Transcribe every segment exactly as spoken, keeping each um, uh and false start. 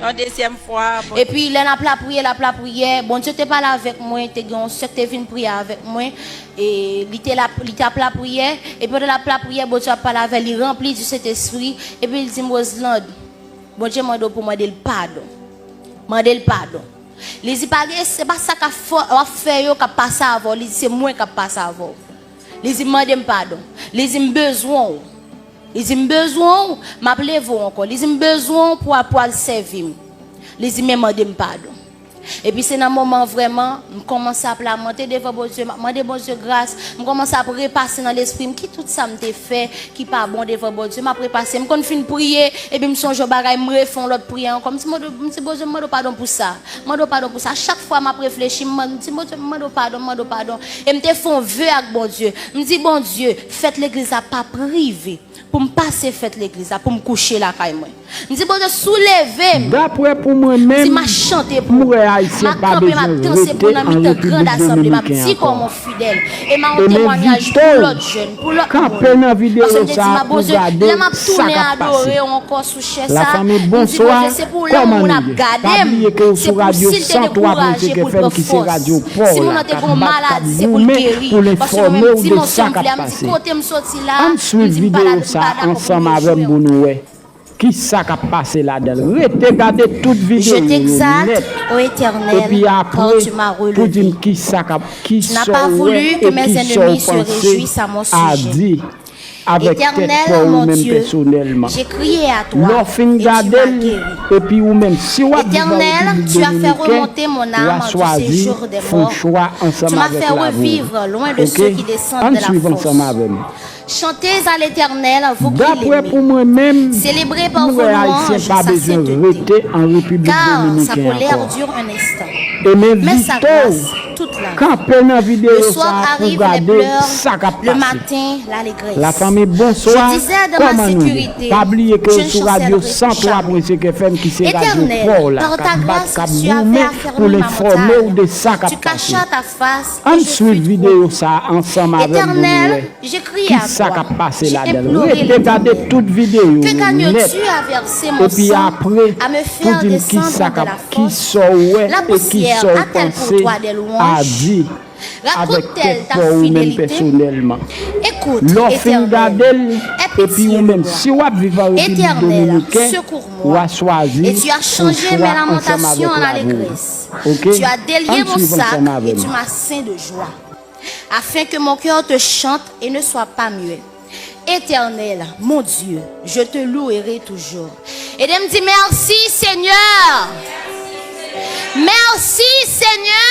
Yon dezyèm fwa, bon. Epi lè n ap lapriyè, l ap lapriyè, Bondye te pale avèk mwen, te gen yon sè k te vin priye avèk mwen, e li te la, li t ap lapriyè, epi pandan l ap lapriyè, Bondye ap pale avè l, li ranpli di Sentespri, epi l di m, Roselande, Bondye mande w pou mande l padon. Mande l padon. Li di, pa gen, se pa sa k ap fè, w ap fè yo k ap pase avè w, li di, se mwen k ap pase avè w. Li di, mande m padon. Li di, m bezwen w. Li di, m bezwen w, m ap leve w ankò. Li di, m bezwen w pou, pou al sèvi m. Li di, men mande m padon. Epi se nan moman vrèman, m kòmanse ap lamante devan Bondye, m ap mande Bondye gras, m kòmanse ap repase nan lespri m ki tout sa m te fè ki pa bon devan Bondye, m ap repase. M konn fin priye, epi m sonje yon bagay, m refè yon lòt priyè ankò. M di, Bondye, m mande w padon pou sa. M mande w padon pou sa. Chak fwa m ap reflechi, m mande, m di, Bondye, m mande w padon, m mande w padon. E m te fè yon ve ak Bondye. M di, Bondye, fèt legliz la pa prive. Pou m pase fèt legliz la, pou m kouche lakay mwen. M di, Bondye, si w leve m, m di, m a chante pou ou. M a kanpe, m ap danse pou ou nan mitan grand asanble, m ap di kòman w fidèl. E m a yon temwayaj pou lòt jèn, pou lòt moun. Paske m te di, m a, Bondye, lè m ap tounen adore w ankò sou chè sa, m di, Bondye, se pou lè yon moun ap gade m, se pou si l te dekouraje, pou l pran fòs. Si moun nan te gen yon maladi, se pou l geri. Paske mwen menm, dimansyon m vle a, m di, kote m soti la, m di, m pa dakò pou m rejwenn. Kisa k ap pase ladan l? Rete gade tout videyo yo nèt. Epi apre, pou di m kisa k ap, kisa w wè e kisa w panse a di avèk tèt pa w ou menm pèsonèlman. Lè w fin gade l, epi ou menm, si w ap viv an Repiblik Dominiken, w a chwazi fè yon chwa ansanm avèk lavi w. Oke? Ann swiv ansanm avè m. Chantez à l'Éternel, vous qui l'aimez. Célébrez par vos louanges sa sainteté. Car sa colère dure un instant, mais sa grâce toute l'année. Le soir arrivent les pleurs, le matin l'allégresse. Je disais dans ma sécurité, je ne chancellerai jamais. Éternel, par ta grâce, tu avais affermi ma montagne. Tu cachas ta face et je fus troublé. Éternel, j'ai crié à toi, j'ai imploré l'Éternel. Que gagnes-tu à verser mon sang, à me faire descendre de la fosse? La poussière a-t-elle pour toi des louanges? Raconte-t-elle ta fidélité? Écoute, Éternel, aie pitié de moi. Éternel, secours-moi. Et tu as changé mes lamentations en allégresse. Tu as délié mon sac et tu m'as ceint de joie. Afin que mon cœur te chante et ne soit pas muet. Éternel, mon Dieu, je te louerai toujours. Ede m di, mèsi, Senyè. Mèsi, Senyè.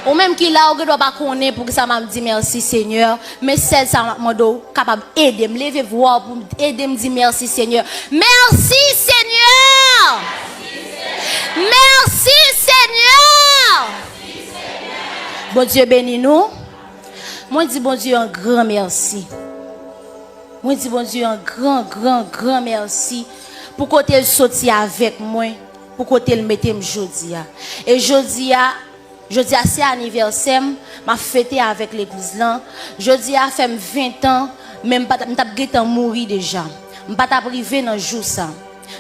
Ou menm ki la, ou gendwa pa konnen poukisa m ap di mèsi, Senyè, men sèl sa m ap mande w, kapab ede m, leve vwa w pou ede m di mèsi, Senyè. Mèsi, Senyè. Mèsi, Senyè. Bondye beni nou. Mwen di Bondye yon gran mèsi. Mwen di Bondye yon gran, gran, gran mèsi pou kote l soti avèk mwen, pou kote l mete m jodi a. E jodi a, jodi a se anivèsè m, m ap fete avèk legliz lan. Jodi a fè m ven tan, men m pa t, m t ap gentan mouri deja. M pa t ap rive nan jou sa.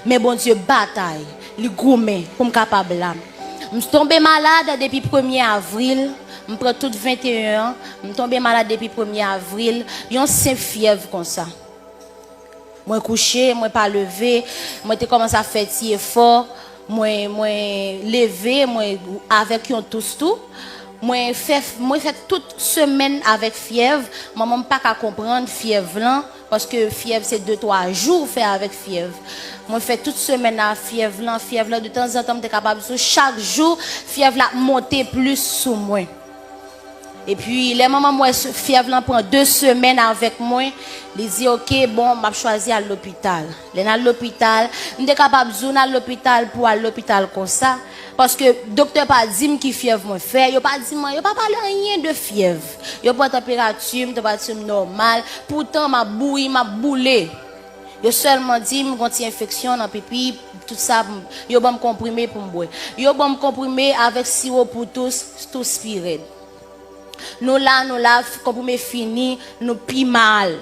Men Bondye batay, li goumen pou m kapab la. M tonbe malad depi premye avril, m pran tout venteyen an, m tonbe malad depi premye avril, yon senp fyèv konsa. Mwen kouche, mwen pa leve, mwen te kòmanse ap fè ti efò, mwen, mwen leve, mwen avèk yon tous tou. Mwen fè, mwen fè tout semèn avèk fyèv, manman m pa ka konprann fyèv lan, paske fyèv se de twa jou ou fè avèk fyèv. Mwen fè tout semèn nan fyèv lan, fyèv lan, de tanzantan m te kapab di w chak jou, fyèv la ap monte plis sou mwen. Epi, lè manman m wè s-, fyèv lan pran de semèn avèk mwen, li di, "Oke, bon, m ap chwazi al lopital." Lè n al lopital, m te kapab di w n al lopital pou al lopital konsa, paske doktè pa di m ki fyèv mwen fè, yo pa di m, yo pa pale anyen de fyèv. Yo pran tanperati m, tanperati m nòmal, poutan m ap bouyi, m ap boule. Yo sèlman di m gon ti enfeksyon nan pipi, tout sa, m, yo ban m konprime pou m bwè. Yo ban m konprime avèk siwo pou tous, tous pi rèd. Nou la, nou la, f-, konprime fini, nou pi mal.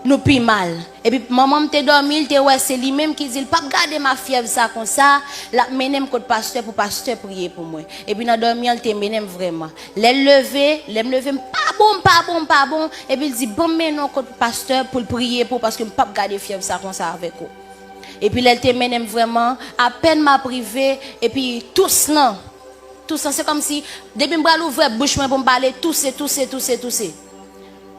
nou pi mal. Epi manman m te dòmi, l te wè se li menm ki di l p ap gade m ak fyèv sa konsa, l ap mennen m kot pastè pou pastè priye pou mwen. Epi nan dòmi an, l te mennen m vrèman. Lè l leve, lè m leve, m pa bon, m pa bon, m pa bon. Epi l di, ban m mennen w kot pastè pou l priye pou w, paske m p ap gade fyèv sa konsa avèk ou. Epi lè l te mennen m vrèman, apèn m ap rive, epi tous lan, tous lan, se kòmsi, depi m pral ouvè bouch mwen pou m pale, touse, touse, touse, touse.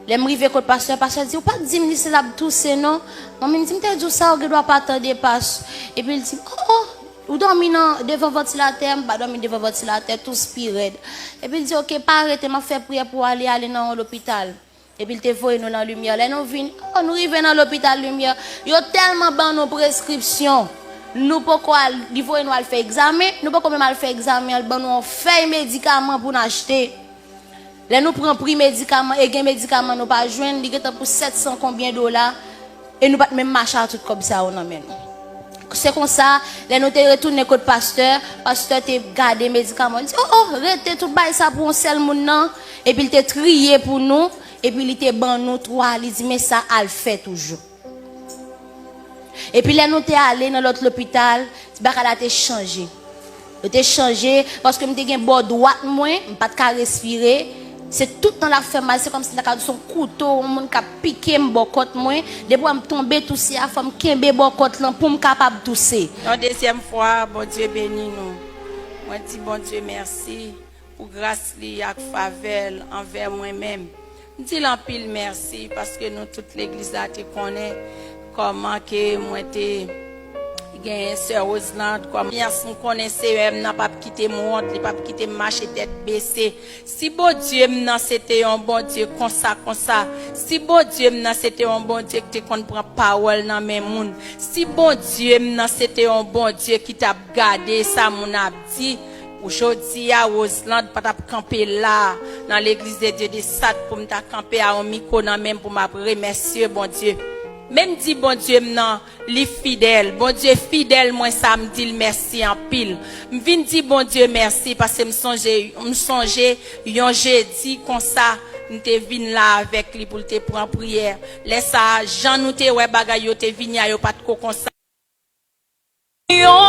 Lè m rive kot pastè, pastè di, ou pa t di m li se l ap touse non. Manmi m di, m te di w sa, ou gen dwa pa tande, pas. Epi l di, oh, oh, ou dòmi nan, devan vantilatè? M pa dòmi devan vantilatè, tous pi rèd. Epi l di, oke, pa rete, m ap fè priyè pou w ale, ale nan yon lopital. Epi l te voye nou nan limyè. Lè nou vin, oh, nou rive nan lopital limyè. Yo tèlman ban nou preskripsyon. Nou poko al, li voye nou al fè egzamen, nou poko menm al fè egzamen an, l ban nou yon fèy medikaman pou n achte. Lè nou pran pri medikaman, e gen medikaman nou pa jwenn, li gentan pou sèt san konbyen dola, e nou pa t menm mache ak tout kòb sa yo nan men nou. Se konsa, lè nou te retounen kot pastè, pastè te gade medikaman, li di, oh, oh, rete tout bagay sa pou yon sèl moun nan, epi l te triye pou nou, epi li te ban nou twa, li di, men sa al fè toujou. Epi lè nou te ale nan lòt lopital, bagay la te chanje. Yo te chanje, paske m te gen bò dwat mwen, m pa t ka respire. Se tout tan l ap fè m mal, se kòmsi ta ka di se yon kouto, yon moun k ap pike m bò kòt mwen. Depi w wè m tonbe touse a, fò m kenbe bò kòt lan pou m kapab touse. Yon dezyèm fwa, Bondye beni nou. Mwen di Bondye mèsi pou gras li ak favè l anvè mwen menm. M di l anpil mèsi paske nou tout legliz la te konnen kòman ke mwen te genyen sè Roseland kòm yas. M konnen Seyè m nan p ap kite m wont, li p ap kite m mache tèt bese. Si Bondye m nan se te yon Bondye konsa, konsa, si Bondye m nan se te yon Bondye ki te konn pran pawòl nan men moun, si Bondye m nan se te yon Bondye ki t ap gade sa moun ap di, jodi a, Roseland pa t ap kanpe la, nan Legliz de Dye de Sat, pou m ta kanpe a yon mikwo nan men m pou m ap remèsye Bondye. Men m di Bondye m nan, li fidèl. Bondye fidèl, mwen sa m di l mèsi anpil. M vin di Bondye mèsi paske m sonje, m sonje yon jedi konsa, m te vin la avèk li pou l te pran priyè. Lè sa a, jan nou te wè bagay yo te vini a, yo pa t ko konsa. Yon